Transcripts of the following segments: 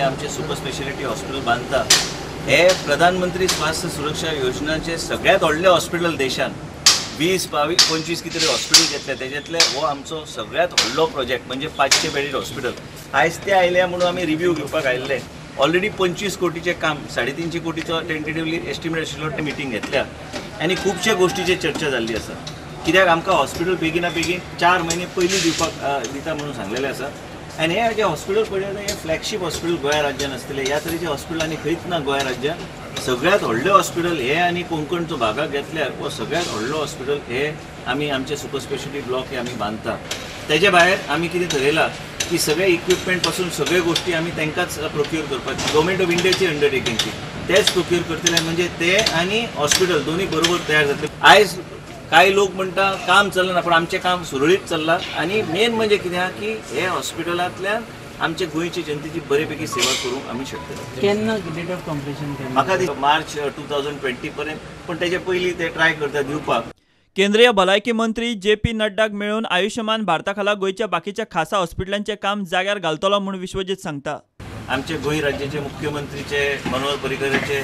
जे आमचे super speciality hospital बांदता हे प्रधानमंत्री स्वास्थ्य सुरक्षा योजनाचे सगळ्यात व्हडलें हॉस्पिटल देशान 20, 22, 25 कितें तरी हॉस्पिटल घेतले तेजेतले हो आमचो सगळ्यात व्हडलो प्रोजेक्ट म्हणजे 500 बेडीड हॉस्पिटल. आयज ते आयले म्हणून आमी रिव्यू घेवपाक आयिल्ले. ऑलरेडी 25 कोटीचें काम 350 कोटीचो टेंटेटिवली एस्टिमेट आशिल्लो ते मिटींग घेतल्या आनी खुबशे गोश्टीचेर चर्चा जाल्ली आसा. कित्याक आमकां हॉस्पिटल बेगिना बेगीन 4 म्हयने पयलीं दिवपाक दिता म्हणून सांगलेलें आसा. आनी हे जे हॉस्पिटल पळयता हे फ्लॅगशीप हॉस्पिटल गोंया राज्यान आसतलें. ह्या तरेचें हॉस्पिटल आनी खंयच ना गोंया राज्यान. सगळ्यात व्हडलें हॉस्पिटल हे आनी कोंकणचो भागाक घेतल्यार हो सगळ्यात व्हडलो हॉस्पिटल हे आमी आमचे सुपर स्पेशालिटी ब्लॉक हे आमी बांदता. तेजे भायर आमी कितें थरयलां की सगळे इक्विपमेंट पासून सगळे गोश्टी आमी तांकांच प्रोक्युअर करपाची, गव्हर्मेंट ऑफ इंडियाची अंडरटेकिंगची तेच प्रोक्युअर करतले. म्हणजे ते आनी हॉस्पिटल दोन्ही बरोबर तयार जातले. आयज कांय लोक म्हणटा काम चलना, पण आमचें काम सुरळीत चल्लां. आनी मेन म्हणजे कितें आहा की हे हॉस्पिटलांतल्यान आमचे गोंयचे जनतेची बरे पैकी सेवा करूंक आमी शकतले. केन्ना डेट ऑफ कंप्लिशन? म्हाका दिसता मार्च 2020 पर्यंत, पण तेजे पयलीं ते ट्राय करता दिवपाक. केंद्रीय भलायकी मंत्री जे.पी. नड्डाक मेळून आयुष्यमान भारता खाला गोंयच्या बाकीच्या खासा हॉस्पिटलांचें काम जाग्यार घालतलो म्हूण विश्वजीत सांगता. आमचे गोंय राज्याचे मुख्यमंत्रीचे मनोहर पर्रीकराचे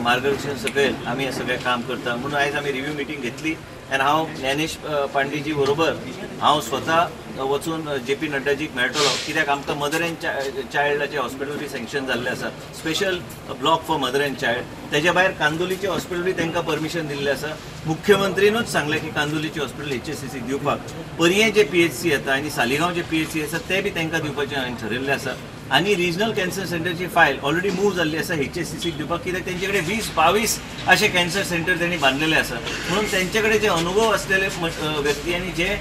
मार्गदर्शन सकयल आमी हें सगळें काम करता. म्हणून आयज आमी रिव्यू मिटींग घेतली आनी हांव ज्ञानेश पांडेजी बरोबर हांव स्वता वचून जे.पी. नड्डाजीक मेळटलो. कित्याक आमकां मदर एंड चायल्डाचें हॉस्पिटल बी सँक्शन जाल्लें आसा, special block for mother and child. तेज्या भायर कांदोलीचें हॉस्पिटल बी तांकां परमिशन दिल्लें आसा. मुख्यमंत्रीनूच सांगलें की कांदोलीचें हॉस्पिटल HSCC दिवपाक. पर्यें जे PHC येता आनी सालिगांव जे PHC आसा ते बी तांकां दिवपाचें हांवें ठरयल्लें आसा. आनी रिजनल कॅन्सर सेंटरची फायल ऑलरेडी मूव जाल्ली आसा HSCC दिवपाक. कित्याक तेंचे कडेन 20, 22 अशे कॅन्सर सेंटर त्यांनी बांदलेले आसा. म्हणून तेंचे कडेन जे अनुभव असलेले व्यक्ती आनी जे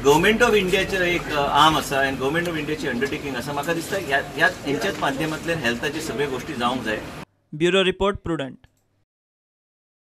गव्हर्मेंट ऑफ इंडियाचेर एक आर्म आसा आनी गव्हर्मेंट ऑफ इंडियाची अंडरटेकींग आसा. म्हाका दिसता ह्या हेंच्याच माध्यमांतल्यान हेल्थाची सगळ्यो गोश्टी जावंक जाय. Bureau report, Prudent.